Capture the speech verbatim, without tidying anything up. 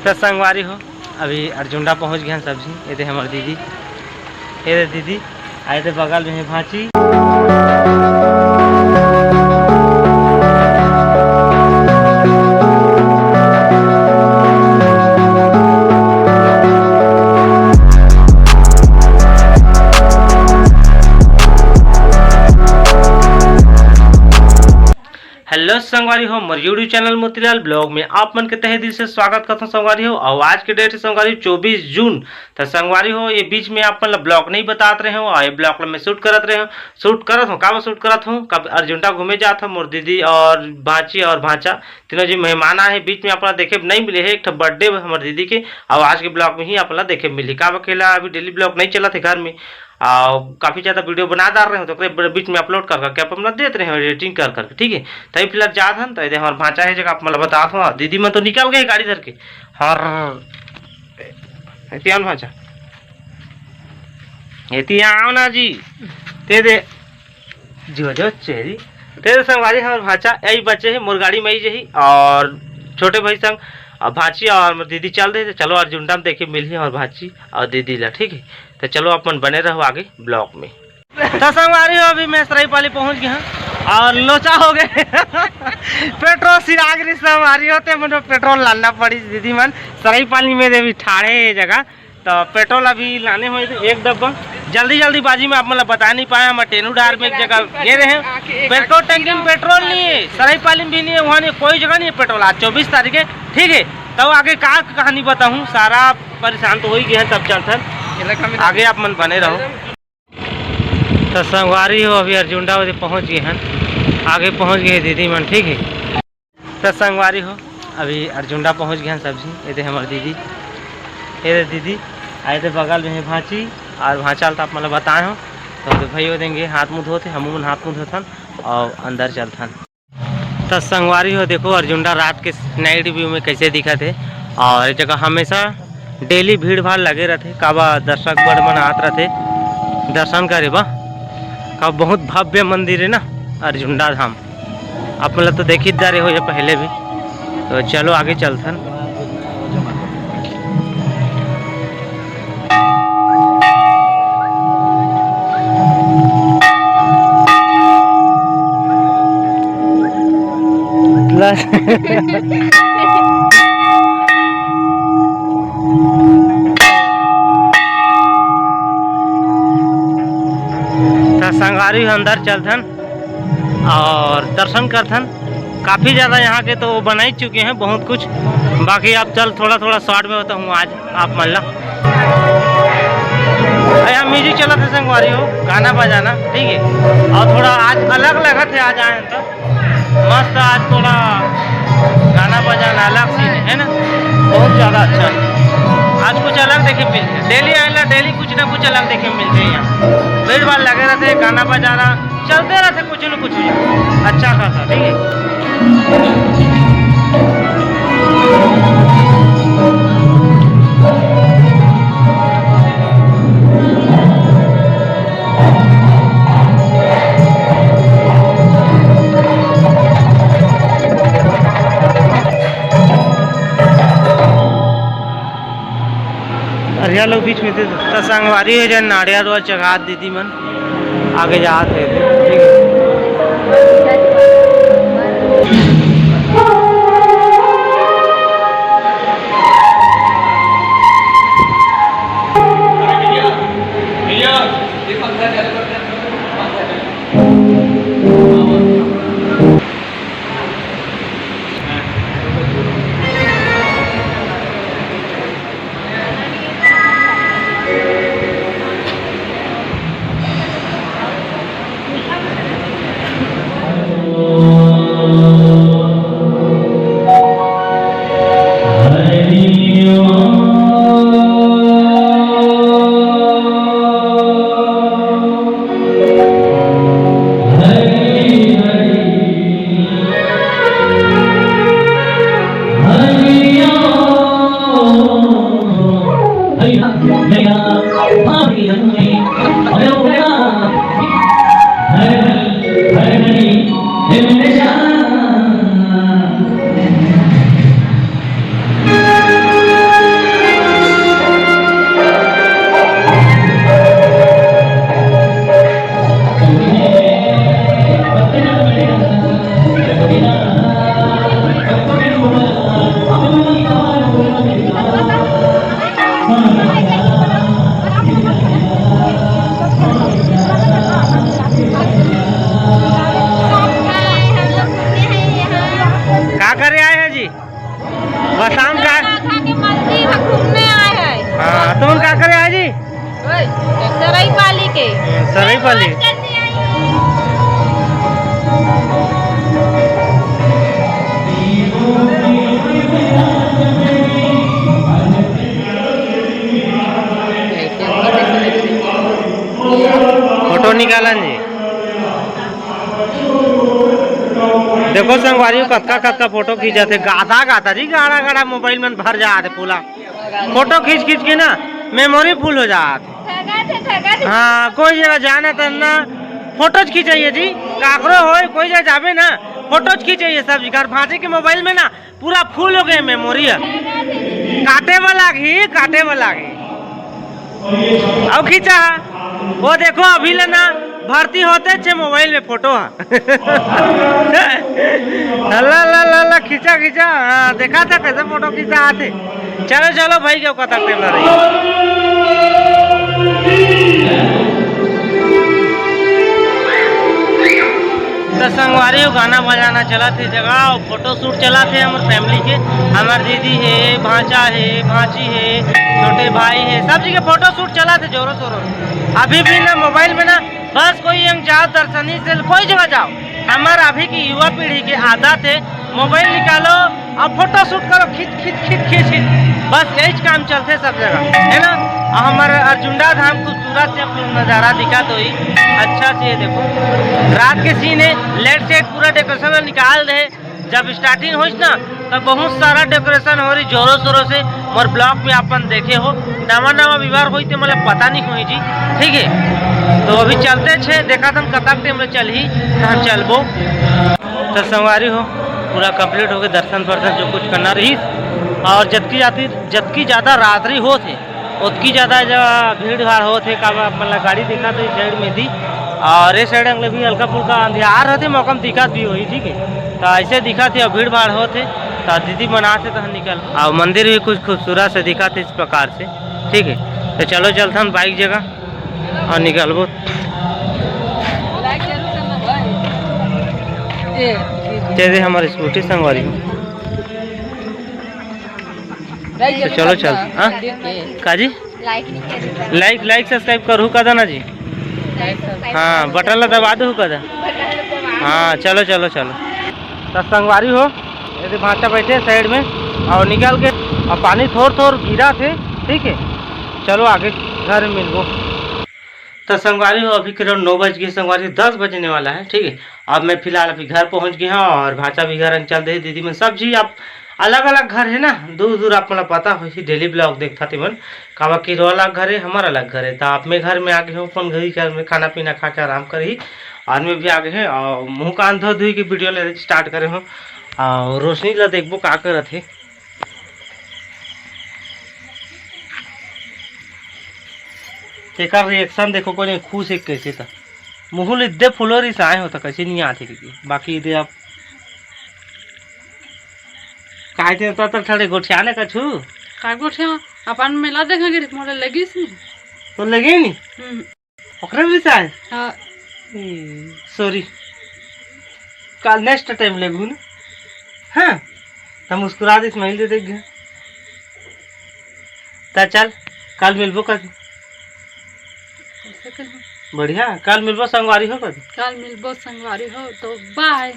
त संगवारी हो, अभी अर्जुंडा पहुंच गए हैं सब झी। ये दे हमर दीदी, ये दे दीदी, आए दे बगल में है भांची। हेलो संगवारी हो, मोर YouTube चैनल मोतीलाल ब्लॉग में आप मन के तहे दिल से स्वागत करत हूँ संगवारी हो। और आज के डेट है संगवारी चौबीस जून। तो संगवारी हो, ये बीच में आप मन ला ब्लॉग नहीं बतात रहे हो और ये ब्लॉग ला मैं शूट करत रहे हो, शूट करत हूँ। काबर शूट करत हूँ? कब अर्जुंडा घूमे जात हूँ, मोर दीदी और भांची और भांचा तीनों जी मेहमान आए हैं। बीच में आप ला देखे नहीं मिले है, एक ठो बर्थडे हमर दीदी के, और आज के ब्लॉग में ही आप ला देखे मिली। काबर के ला अभी डेली ब्लॉग नहीं चलत है घर में, और काफ़ी ज़्यादा वीडियो बना डाल रहे हो, तो ओकरे ब-, बीच में अपलोड कर करके आप हमला देत रहे हो, एडिटिंग कर करके, ठीक है। तभी फिलहाल जात हन, तो ये दे हमार भांचा है जगह आप मतलब बतात हो, दीदी मन तो निकल गए गाड़ी धर के। हर एती आओ ना भांचा, एती आओ ना जी, ते दे जो जो चेरी, ते दे संगवारी हमार भांचा यही बचे है, मोर गाड़ी में ही जही और छोटे भाई संग और भांची और मोर दीदी चल दे। तो चलो अर्जुंडा में देखे मिलही हमार भांची और दीदी ला, ठीक है। तो चलो अपन बने रहो आगे ब्लॉग में। तो संगवारी हो, अभी मैं सराईपाली पहुंच गया हूँ और लोचा हो गए। पेट्रोल सिराग रही संगवारी हो, ते मुझे पेट्रोल लाना पड़ी दीदी मन। सराईपाली में देवी ठाड़े ये जगह, तो पेट्रोल अभी लाने हुए थे एक डब्बा। जल्दी जल्दीबाजी में आप मतलब बता नहीं पाए, हम टेनू डार में एक जगह गए रहे, पेट्रोल टंकी में पेट्रोल नहीं है, सराईपाली में भी नहीं है, वहाँ नहीं, कोई जगह नहीं है पेट्रोल। आज चौबीस तारीख है, ठीक है। तो आगे का कहानी बताऊँ, सारा परेशान तो हो ही गया है, तब चलते हैं आगे, आप मन बने रहो। तो संगवारी हो, अभी अर्जुंडा उधर पहुँच गए हैं, आगे पहुँच गए दीदी मन, ठीक है। तो संगवारी हो, अभी अर्जुंडा पहुँच गए हैं सब झी। ये दे हमार दीदी, ये दे दीदी, आए थे बगल में है भांची और भांचा ल तो आप मतलब बताए हो। तो, तो भाई वो देंगे हाथ मुँह धोते, हम मन हाथ मुँह धोथन और अंदर चलथन। तो संगवारी हो, देखो अर्जुंडा रात के नाइट व्यू में कैसे दिखत है। और ये जगह हमेशा डेली भीड़ भाड़ लगे रहते, काबा दर्शक बड़ मन आत रहते दर्शन करे बा। का बहुत भव्य मंदिर है ना अर्जुंडा धाम, आप मतलब तो देखित जा रहे हो ये पहले भी। तो चलो आगे चलथन। त संगवारी अंदर चलथन और दर्शन करथन। काफ़ी ज़्यादा यहाँ के तो बना ही चुके हैं बहुत कुछ, बाकी आप चल थोड़ा थोड़ा शॉर्ट में बताऊँ आज आप मन ला। यहाँ म्यूजिक चलत है संगवारी हो, गाना बजाना, ठीक है। और थोड़ा आज अलग लगत है, आज आए हैं तो मस्त, आज थोड़ा गाना बजाना अलग सीन है ना, बहुत ज़्यादा अच्छा है। आज कुछ अलग देखे मिलते हैं, डेली आएला डेली कुछ ना कुछ अलग देखे मिलते हैं। यहाँ भीड़ भाड़ लगे रहते हैं, गाना बजाना चलते रहते, कुछ न कुछ भी अच्छा खासा, ठीक है। अरे लोग बीच में थे, त संगवारी हो जाए, नारियल वारियल चघात दीदी मन। आगे जात हे, ठीक हे। चलन जी। देखो संगवारी हो, कतका कतका फोटो खींचत हे, गादा गादा जी, गाड़ा गाड़ा मोबाइल में भर जात हे पूरा। फोटो खींच खींच के ना मेमोरी फुल हो जात हे। हाँ, कोई जगह जाना त ना फोटोज खींचाइए जी, काकरो होय कोई जगह जाबे ना, फोटोज खींचाइए सब जगह। भांजे के मोबाइल में ना पूरा फुल हो गए मेमोरी ह। काटे वाला ही, काटे वाला ही। अउ खींचा, वो देखो अभी ले ना भर्ती होते छे मोबाइल में फोटो ह। ला ला ला ला, खींचा खींचा। हाँ, देखा था कैसे फोटो खींचा आते। चलो चलो भाई, क्यों कथा टेबल रही। तो संगवारी हो, गाना बजाना चलत हे जगह, अउ फोटो शूट चलत हे हमर फैमिली के। हमर दीदी हे, भांचा हे, भांची हे, छोटे भाई हे, सब जी के फोटो शूट चलत हे जोरों शोरों से। अभी भी ना मोबाइल में ना बस कोई यंग जाओ, दर्शनी से कोई जगह जाओ, हमर अभी की युवा पीढ़ी के आदत हे मोबाइल निकालो अउ फोटो शूट करो, खींच खींच खींच खींच खींच, बस यही काम चलते सब जगह, है ना। अउ हमर अर्जुंडा धाम खूबसूरत से आप लोग नज़ारा दिखा दो ही, अच्छा से ये देखो, रात के सीन है, लेट सेट पूरा डेकोरेशन निकाल दे। जब स्टार्टिंग होइस ना, तब बहुत सारा डेकोरेशन हो रही जोरों शोरों से। मोर ब्लॉग में अपन देखे हो, नवा नवा विवाह होई ते मतलब पता नहीं होई जी, ठीक है। तो अभी चलते छे, देखा तुम कतक टाइम में चलही, तो हम चलबो। तो संगवारी हो, पूरा कंप्लीट हो गए दर्शन वर्शन जो कुछ करना रही, और जतकी जाती जतकी ज़्यादा रात्रि होत हे, ओतकी ज़्यादा जो भीड़ भाड़ होत हे, का मतलब गाड़ी दिखा तो इस साइड में दी, और ये साइड अंगले भी हल्का फुल्का अंधियार होते, मौका में दिखत भी होई, ठीक है। तो ऐसे दिखत हे, भीड़ भाड़ होत हे, तो दीदी मनात हे तो हम निकल। और मंदिर भी कुछ खूबसूरत से दिखत हे इस प्रकार से, ठीक है। तो चलो चलथन बाइक जगह और निकलबो। जैसे हमारी स्कूटी संगवारी हो। तो चलो चल, हाँ? काजी? लाइक नहीं करे। लाइक, लाइक सब्सक्राइब करू का ना जी? हाँ, बटन ला दबा दू का। हाँ, चलो चलो चलो। तो संगवारी हो, यदि भांचा बैठे साइड में और निकल के, और पानी थोर थोर गिरा थे, ठीक है। चलो आगे घर में मिलबो। तो संगवारी हो, अभी करीब नौ बज गए संगवारी, दस बजने वाला है, ठीक है। अब मैं फिलहाल अभी घर पहुंच गया हूँ और भांचा भी घर चल दे, दीदी मन सब जी आप अलग अलग घर है ना, दूर दूर आप मतलब पता हो, डेली ब्लॉग देखता थे मन, काबा की रो अलग घर है, हमारा अलग घर है। तो आप मैं घर में आ गए हूँ, अपन घर ही घर में खाना पीना खा के आराम करी, और मैं भी आ गए हैं और मुँह कान धो धोई के वीडियो ले स्टार्ट करे हूँ। और रोशनी ला देखबो का करत है। तेकर रिएक्शन देखो, कोई नहीं खुश है कैसे था। मुहुल इद्दे फुलोरी साए होता, कैसे नहीं आते लेकिन बाकी इदे आप काय ते तो ठड़े गोठियाने का छू। का गोठिया? अपन मेला देखा गिरी, मोला लगिस नहीं। तो लगे नहीं? हम्म। ओकरे भी साए? हाँ। सॉरी, काल नेक्स्ट टाइम लेबू ना। हाँ, त मुस्कुरा दे, स्माइल दे देख। त चल, काल मिलबो कर। कैसे करबो? बढ़िया, काल मिलबो संगवारी हो कर। काल मिलबो संगवारी हो, तो बाय।